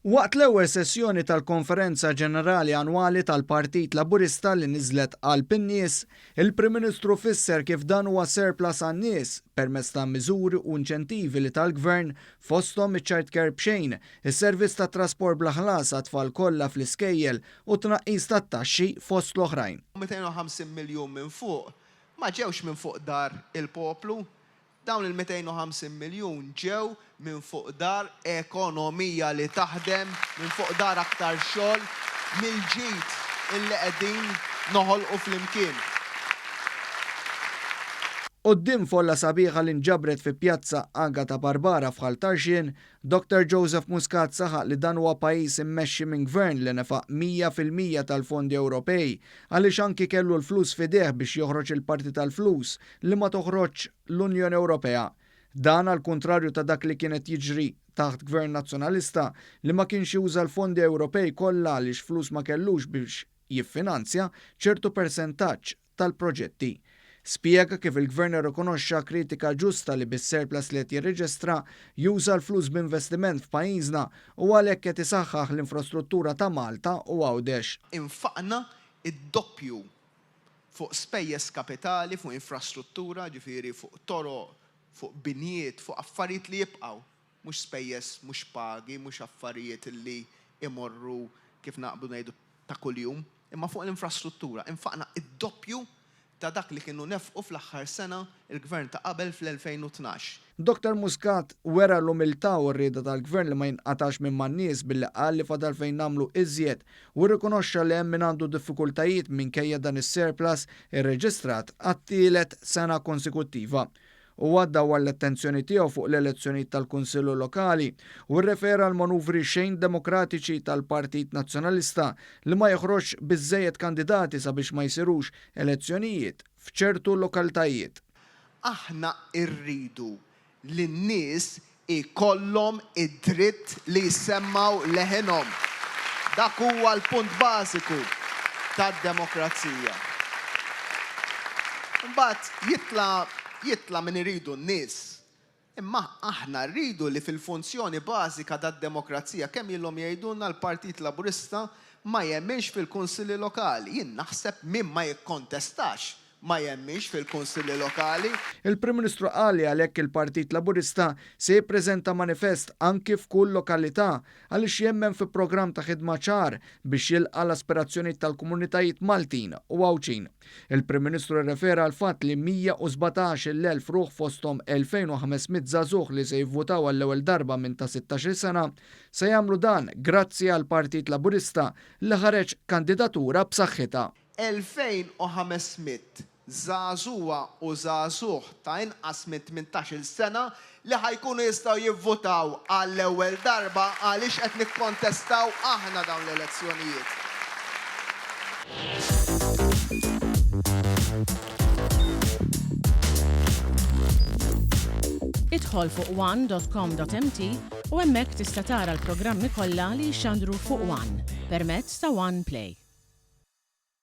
Waqt l-ewwel sessjoni tal-Konferenza Ġenerali Annwali tal-Partit Laburista li niżlet qalb in-nies, il-Prim Ministru fisser kif dan huwa surplus għan-nies permezz ta' miżuri u inċentivi li ta l-Gvern fosthom iċ-childcare b'xejn, is-servizz tat-trasport bla ħlas għat-tfal kollha fl-iskejjel u t-tnaqqis tat-taxxi fost l-oħrajn. 250 miljun minn fuq ma ġewx minn fuq dar il-poplu, Dawn il-250 miljun ġew minn fuq dar ekonomija li taħdem, minn fuq dar aktar xogħol, mill-ġid illi qegħdin noħolqu flimkien. Quddiem folla sabiħa li nġabret fi Pjazza Agata Barbara f'Ħal Tarxien, Dottor Joseph Muscat saħaq li dan huwa pajjiż immexxi minn Gvern li nefaq 100% tal-fondi Ewropej għaliex anki kellu l-flus f'idejh biex joħroġ il-parti tal-flus li ma toħroġx l-Unjoni Ewropea. Dan għall-kuntrarju ta' dak li kien qed jiġri taħt Gvern Nazzjonalista li ma kienx juża l-fondi Ewropej kollha għaliex flus ma kellux biex jiffinanzja ċertu persentaġġ tal-proġetti. Spjega kif il-Gvern irrikonoxxa kritika ġusta li bis-surplus li qed jirreġistra juża l-flus b'investiment f'pajjiżna u għalhekk qed isaħħaħ l-infrastruttura ta' Malta u Għawdex. Infaqna d-doppju fuq spejjeż kapitali, fuq infrastruttura, ġifieri fuq toroq, fuq binjiet, fuq affarijiet li jibqgħu, mhux spejjeż, mhux pagi, mhux affarijiet li imorru kif naqbdu ngħidu ta' kuljum, imma fuq l-infrastruttura. Infaqna d-doppju ta' dak li kienu nefqu fl-aħħar sena l-Gvern ta' qabel fl-2012. Dottor Muscat wera l-umiltà u r-rieda tal-Gvern li ma jinqatax minn man-nies billi qal li fadal fejn nagħmlu iżjed u rrikonoxxa li hemm min għandu diffikultajiet minkejja dan is-surplus irreġistrat għat-tielet sena konsekuttiva. Huwa dawwar l-attenzjoni tiegħu fuq l-elezzjonijiet tal-Kunsillu Lokali u rrefera għall-manuvri xejn demokratiċi tal-Partit Nazzjonalista li ma joħroġx biżżejjed kandidati sabiex ma jsirux elezzjonijiet f'ċertu lokalitajiet. Aħna rridu li n-nies ikollhom id-dritt li jsemmgħu leħinhom. Dak huwa l-punt bażiku tad-demokrazija. Imbagħad jitla' jitla' min iridu n-nies. Imma aħna rridu li fil-funzjoni bażika tad-demokrazija kemm ilhom jgħidulna l-Partit Laburista ma jemminx fil-kunsilli lokali. Jien naħseb min ma jikkontestax ma jemminx fil-Kunsilli Lokali. Il-Prim Ministru qal li għalhekk il-Partit Laburista se jippreżenta manifest anki f'kull lokalità għaliex jemmen fi programm ta' ħidma ċar biex jilqa' l-aspirazzjonijiet tal-komunitajiet Maltin u Għawdxin. Il-Prim Ministru rrefera għall-fatt li 117-il elf ruħ fosthom 2,500 żagħżugħ li se jivvutaw għall-ewwel darba minn ta' 16-il sena se jagħmlu dan grazzi għall-Partit Laburista li ħareġ kandidatura b'saħħitha. 2,500 żagħżugħa u żagħżugħ ta' inqas minn 18-il sena li ħa jkunu jistgħu jivvutaw għall-ewwel darba għaliex qed nikkontestaw aħna dawn l-elezzjonijiet. Idħol fuq one.com.mt u hemmhekk tista' tara l-programmi kollha li jixxandru fuq One permezz ta' One Play.